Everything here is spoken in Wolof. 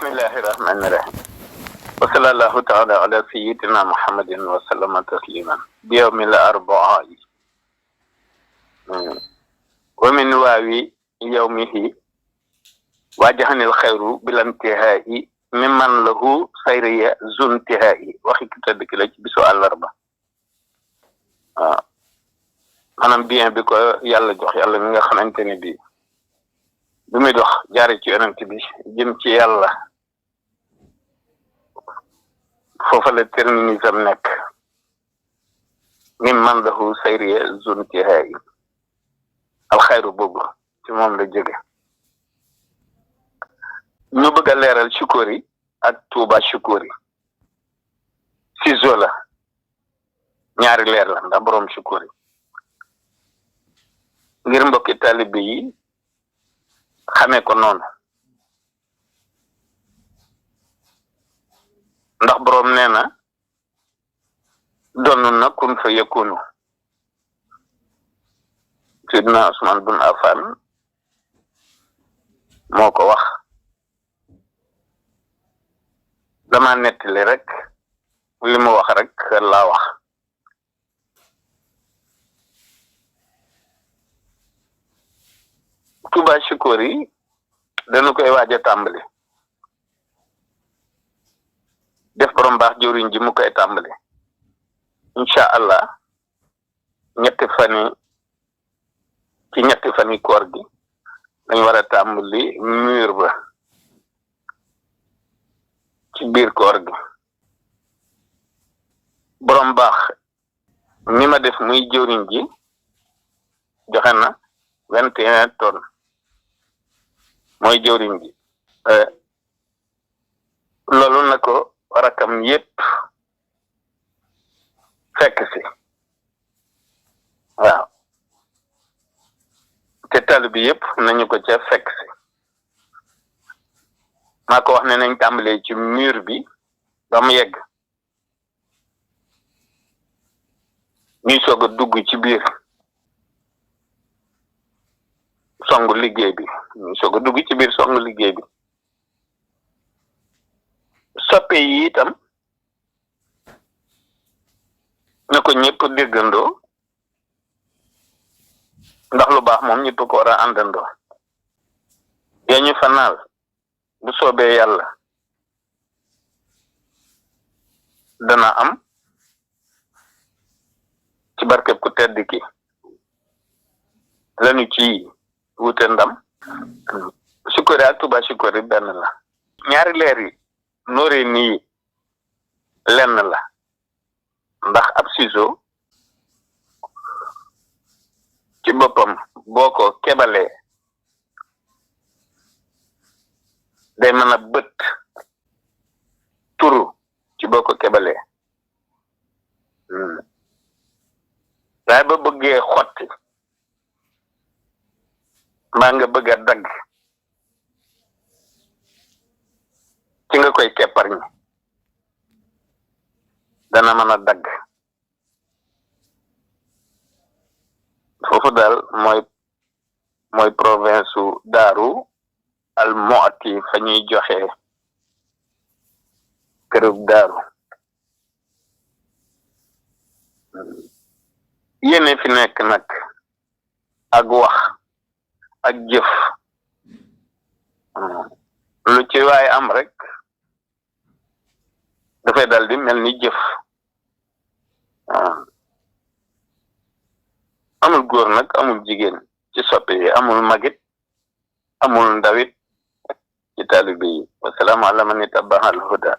بسم الله الرحمن الرحيم وصلى الله تعالى على سيدنا محمد وسلم تسليما بيوم الأربعاء ومن واوي يومه واجهني الخير بالانتهاء ممن له خيرية ذو انتهاء waxi ki tedd ki la ci bisu àllarba maanaam bien bi ko yàlla jox yàlla mi nga xamante ne bi muy dox jaare ci yonent bi jëm ci yàlla foofa la terminisam nekk mimman lahu xayriya ذو انتهاء alxayru boobu ci moom la jóge ñu bëgg a leeral Shukuri ak Touba Shukuri ciseau la ñaari leer la ndax borom Shukuri ngir mbokki taalibe yi xamee ko noonu ndax borom nee na donn na kun fa yakunu Sidna Usman bun Affan moo ko wax dama nettali rek li mu wax rek laa wax Touba Shukuri dañu koy waaj a tàmbali def borom baax jëwriñ ji mu koy tàmbali incha allah ñetti fani koor gi dañ war a tàmbali mur ba ci biir koor gi borom baax ni ma def muy jëwriñ ji joxe na 21 tonnes mooy jëwriñ ji loolu na ko rakam yépp fekk si waaw te taalibe bi yépp nañu ko ca fekk si maa ko wax ne nañ tàmbalee ci mur bi ba mu yegg ñuy soog a dugg ci biir songu liggéey bi soppe yi itam na ko ñëpp déggandoo ndax lu baax moom ñëpp ko war a àndandoo yaa ñu fanaal bu soobee yàlla dana am ci barkeb ku tedd ki lañu ci wute ndam Shukuri ak Touba Shukuri benn la ñaari leer yi nooree nii lenn la ndax ab ciseau ci boppam boo ko kebalee day mën a bët turu ci boo ko kebalee waaye ba bëggee xotti mbaa nga bëgg a dagg ci nga koy keppar ñi dana mën a dagg foofu daal mooy province su Daaru al Mu'ti fa ñuy joxe kërub daaru yéene fi nekk nag ak wax ak jëf lu ci waaye am rek dafay dal di mel ni jëf amul góor nag amul jigéen ci soppe yi amul magit amul ndawit ci taalibe yi wasalaamu ala man ittaba'a al huda